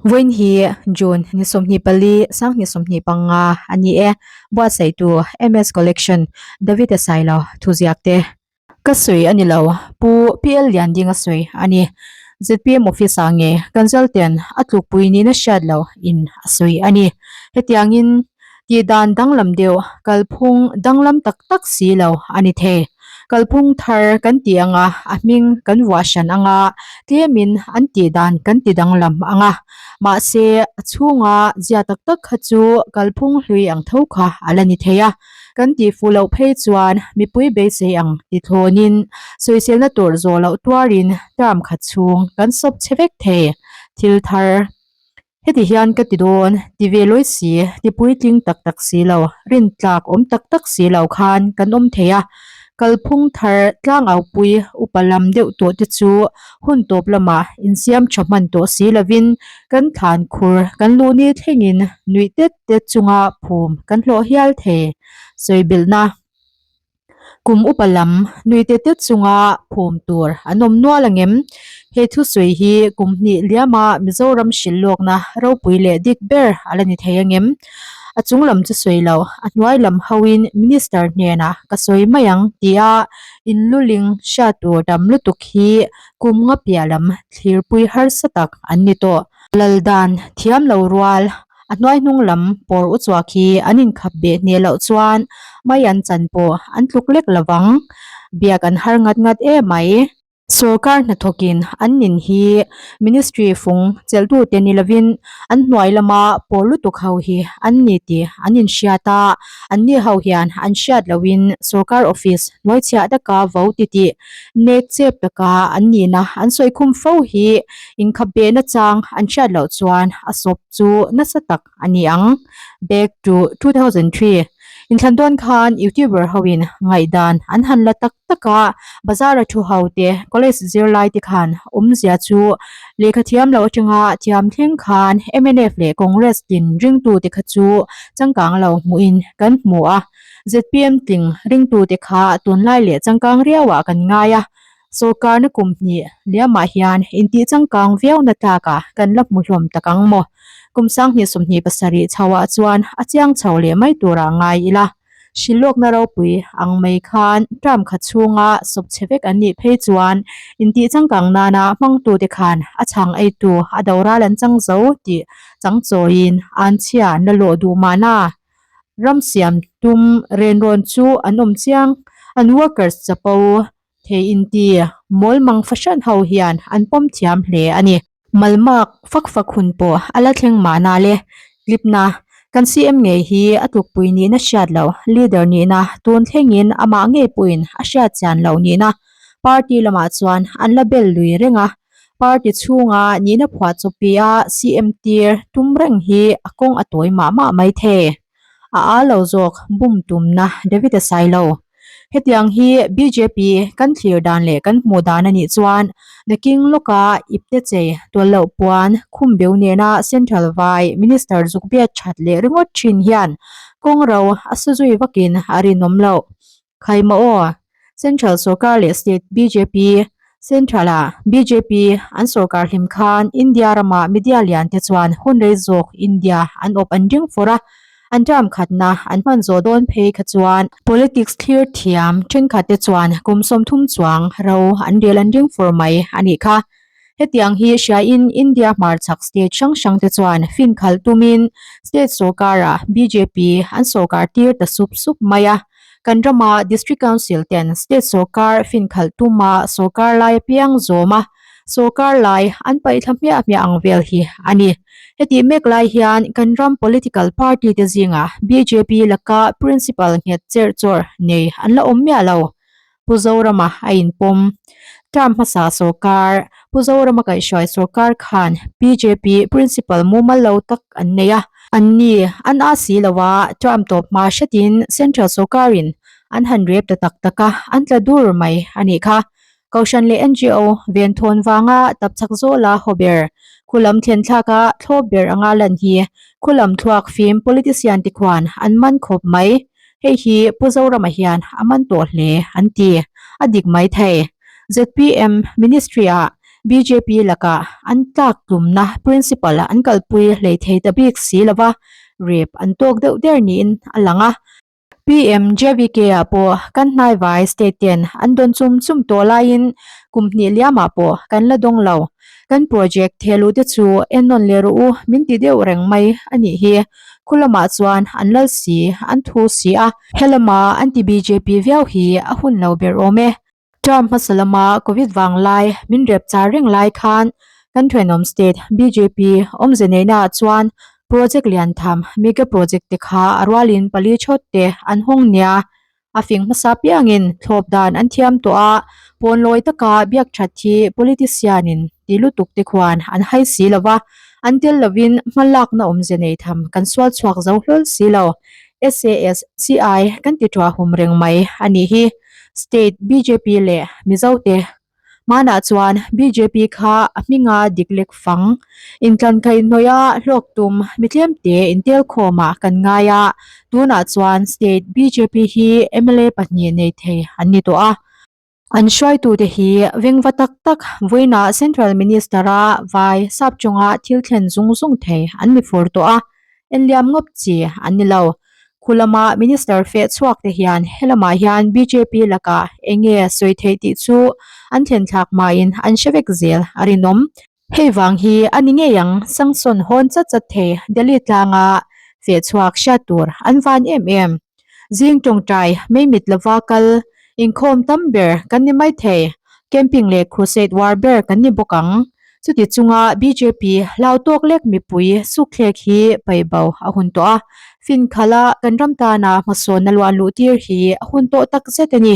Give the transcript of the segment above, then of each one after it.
Vawiin hi June ni 24, 2025 a ni e. Buatsaihtu MS Collection, David-a Sailo thuziak te. Ka sawi a ni lo, Pu PL Liandinga sawi a ni. Zpm office ah nge kan zal ten a tlukpui nihna hriat lo in a sawi a ni. Hetiangin tihdan danglam deuh, kalphung danglam tak tak si lo a ni thei. Kalphung thar kan tih anga a hming kan vuah hran anga tlemin an tih dan kan ti danglam anga mahse a chhunga zia tak tak kha chu kalphung hlui ang tho kha a la ni thei a, kan tih fuh loh phei chuan mipui beisei ang ti thlawnin sawiselna tur zawh loh tuarin term khat chhung kan sawp chhe vek thei thil thar. Heti hian ka ti dawn, ti ve lawi si, ti puitling tak tak si lo, rintlak awm tak tak si lo khan kan awm thei a. Kalphung thar tlangaupui upa lam deuh tawh te chu hun tawp lamah insiam tha hman tawh si lovin kan thlan khur kan luh ni thlengin nuih tet tet chunga phum kan hlawh hial thei. Sawibilhna. Kum upa lam nui te te chunga phum tur an awm nual angem? He thusawi hi kum hnih liama Mizoram hrilh lawkna ropui leh dik ber a la ni thei angem? A chung lam chu sawi lo, a hnuai lam hoin Minister hnenah ka sawi mai ang tia inluling hriat tur tam lutuk hi kum nga piah lam thlirpui harsa tak an ni tawh. Laldan thiam lo rual A hnuai hnung lam pawr uchuak hi an inkhap beh hneh loh chuan mai an chan pawh an tluk lek lovang. Biak an har ngat ngat emai. Sorkar hnathawkin an nin hi Ministry fung chelhtute ni lovin an hnuai lama pawr lutuk ho hi an ni tih an inhriat a, anni ho hian an hriat lohin sorkar office hnuaichhiah taka vo titih nek chep taka an nihna an sawi khum fo hi inkhap behna chang an hriat loh chuan a sawp chu nasa tak a ni ang. Back to 2003 Inthlan dawn khan YouTuber hoin ngaihdan an han la tak tak a, bazar-a thu ho te, college zirlai te khan awmzia chu lehkha thiam loh atanga thiam thleng khan mnf leh Congress tin ringtute kha chu changkang lo hmuhin kan hmu a, zpm tling ringtute kha tunlai leh changkang riauah kan ngai a. Sawrkarna kum hnih liamah hian intih changkang viauna tlakah kan la hmu hlawm tak ang maw? Kum 2027 chhoah chuan a chiang chho leh mai turah ngai ila. Hrilhlawkna ropui ang mai khan term khat chhunga sawp chhe vek an nih phei chuan intih changkang nana hmangtute khan a chhang eitu a doral an chang zo tih chang chawiin an chhia an la lawh duh mahna. Ram siam tum renrawn chu an awm chiang, an workers chapo Thei inti mawl mang fahran ho hian an pawm thiam hle a ni. Malmak fak fak hun pawh a la thleng mahna le. Tlipna, Kan CM ngei hi a tlukpui nihna hriat loh, leader nihna tun thlengin amah ngei pawhin a hriat chian loh nihna party lamah chuan an la bel lui reng a. Party chhunga nihna phuahchawpi a CM tir tum reng hi a kawng a tawi mah mah mai thei. A a lo zawk bum tumna David a sai lo. Hetiang hi bjp kan thlir dan leh kan hmuh dan a nih chuan naking lawka ipte chei tual loh puan khum beu nena Central vai Minister zuk biat that leh ringawt thin hian kawng ro a su zui vakin a rinawm loh. Khaima aw, Central sorkar leh State bjp, Central ah bjp an sorkar hlim khan India rama media lian te chuan hun rei zawk India an awp an ring fawr a, an term khatna an hman zawh dawn phei kha chuan politics thlir thiam thenkhat te chuan kum 30 chuang ro an rel an ring fawr mai a nih kha. Hetiang hi hriain India hmarchhak state hrang hrang te chuan fin khalh tumin state sorkara bjp an sorkar tir ta sup sup mai a. Kan rama District Council ten state sorkar fin khalh tuma sorkar lai apiang zawm a, sorkar lai an paihthla hmiah hmiah ang vel hi a ni. Hetih mek lai hian kan ram political party te zingah bjp laka principle nghet cherh chawrh nei an la awm miah lo. Pu Zorama a inpawm. Term hmasa sorkar, Pu Zorama kaihhruai sorkar khan bjp principal mumal lo tak an nei a. An ni, an a si lo a, term tawp hma hretin central sorkarin an han rep ta tak tak a, an tla dur mai a nih kha. Kohhran leh NGO venthawn vanga tapchhak zawla haw ber, khulam thlen thlaka thlawp ber anga lan hi khulam thluak fim politician te khuan an man khawp mai. Hei hi Pu Zorama hian a man tawh hle an ti. A dik mai thei. Zpm Ministry ah. Bjp lakah an tlak tlumna principle an kalpui hlei thei ta bik si lova, rep an tawk deuh der niin a lang a. PMJVK-ah pawh kan hnaivai state ten an dawn chum chum tawh laiin kum hnih liamah pawh kan la dawng lo. Kan project thehluh te chu ennawn leh rawh u min ti deuh reng mai a nih hi. Khu lamah chuan an lal si, an thu si a. Helama an ti bjp viau hi a hun lo ber awm e. Term hmasa lama Covid vanglai min rep char reng lai khan kan thenawm state bjp awmze neihnaah chuan project lian tham mega project te kha a rualin pali chhawt te an hawng nia. A fing hmasa piangin thlawp dan an thiam tawh a, pawnlawi taka biak that hi politician in ti lutuk te khuan an hai si lo va, an tel lovin hma lakna awmze nei tham kan sual chhuak zo hlawl si lo. SAS CI kan ti ṭuah hum reng mai a nih hi. State bjp leh Mizo te hmanah chuan bjp kha a hminga dik lek fang intlankaih hnawih a hlawk tum mi tlem te intelkhawmah kan ngai a, tunah chuan state bjp hi mla pahnih nei thei an ni tawh a. An hruaitute hi vengva tak tak vawiinah Central Minister-a vai sap chunga thil thlen zung zung thei an ni fur tawh a, enliam ngawp chi an ni lo. Khu lama Minister feh chhuak te hian helamah hian bjp lakah eng nge sawi theih tih chu an thlen thlak hmain an hre vek zel a rinawm. Hei vang hi a ni ngei ang sanction hawn chat chat thei Delhi tlanga feh chhuak hriat tur an van em em. Zing tawngtai mei mit lova kal inkhawm tam ber kan ni mai thei, camping leh crusade war ber kan ni bawk ang. Chuti chunga bjp hlau tawk lek mipui sukthlek hi paihbo a hun tawh a, finkhala kan ram tana hmasawnna luan luh tir hi a hun tawh tak zet a ni.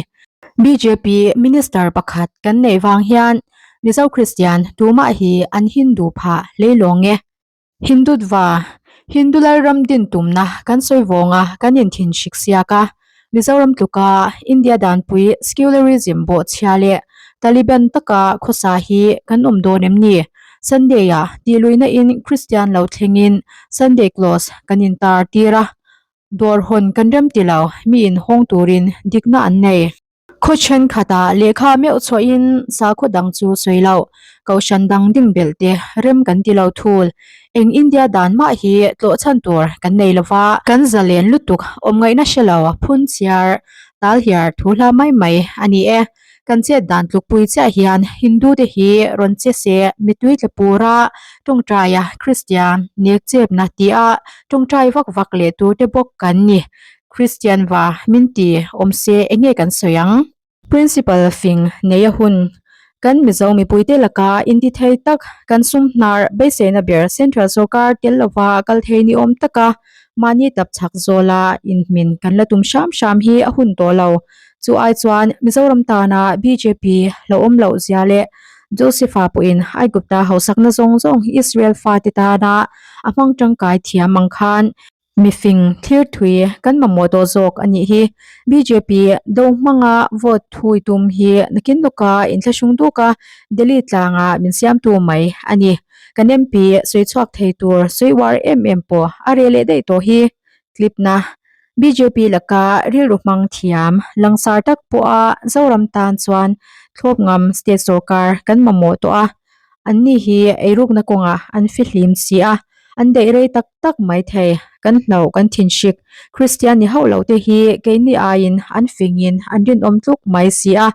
Bjp minister pakhat kan neih vang hian Mizo Kristian tumah hi an Hindu phah hlei lawng e. Hindutva, Hindu Lalram din tumna kan sawi vawng a kan inthin hrik siak a, Mizoram tluka India danpui secularism bawhchhia leh Taliban taka khawsa hi kan awm dawn em ni? Sunday-ah tihluihna in Kristian lo thlengin Sunday close kan intar tir a, dawr hawn kan rem ti lo, mi inhawng turin dikna an nei. Khaw thenkhatah lehkha meuh chhuahin sakhaw dang chu sawi loh, kohhran dang ding belh te rem kan ti lo thul. Eng India dan mah hi tlawh chhan tur kan nei lo va. Kan zalen lutuk awm ngaihna hre lo phun chhiar tal hiar thu hla mai mai a ni e. Kan chet dan tlukpui chiah hian Hindu te hi rawn che se mitui tla pura tawngtaia Kristian nek chepna tia tawngtai vak vak leh tur te bawk kan ni. Christian va min ti awm se enge kan sawi ang? Principal fing nei a hun. Kan Mizo mipuite laka inti thei tak, kan sum hnar beiseina ber Central sawrkar tel lova kal thei ni awm taka mahni tap chhak zawla inhmin kan la tum hram hram hi a hun tawh lo. Chu ai chuan Mizoram tana bjp hlauhawm loh zia leh Josepha pawhin Aigupta hausakna zawng zawng Israel fate tana a hmang tangkai thiam ang khan Mifing thlir thui kan mamawh tawh zawk a nih hi. Bjp do hmanga vote thui tum hi nakin lawka inthlahrung duka Delhi tlanga min siamtu mai a ni. Kan MP sawi chhuak thei tur sawi uar em em pawh a reh leh daih tawh hi. Tlipna bjp laka rilru hmang thiam langsar tak pawha Zoram tan chuan thlawp ngam state sorkar kan mamawh tawh a. Anni hi eirukna kawngah an fihlim si a, an daih rei tak tak mai thei. Kan hlauh, kan thinhrik, Kristian ni hauh loh te hi keini aiin an fingin an rinawm tluk mai si a.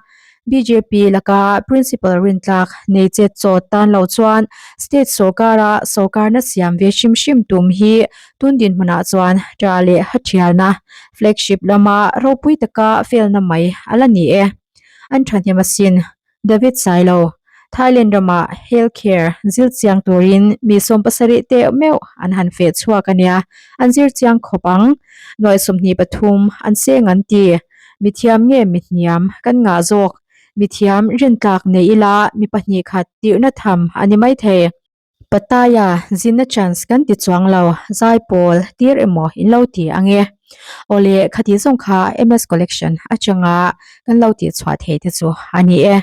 Bjp laka Principal rintlak nei chet chawt tan lo chuan State sawrkara sawrkarna siam ve hrim hrim tum hi tun dinhmunah chuan ṭa leh hathialna, flagship lama ropui taka felna mai a la ni e. An ṭhahnem asin. David Sailo, Thailand ramah health care zir chiang turin mi 70 teh meuh an han feh chhuak a nia, an zir chiang khawp ang. Nuai 23 an seng an ti. Mithiam nge mihniam kan ngah zawk? Mithiam rintlak nei ila mi pahnih khat tirhna tham a ni maithei. Pattaya zinna chance kan ti chuang lo, zaipawl tir emaw in lo ti ang e. Awle, khati zawng kha MS Collection atanga kan lo tihchhuah thei te chu a ni e.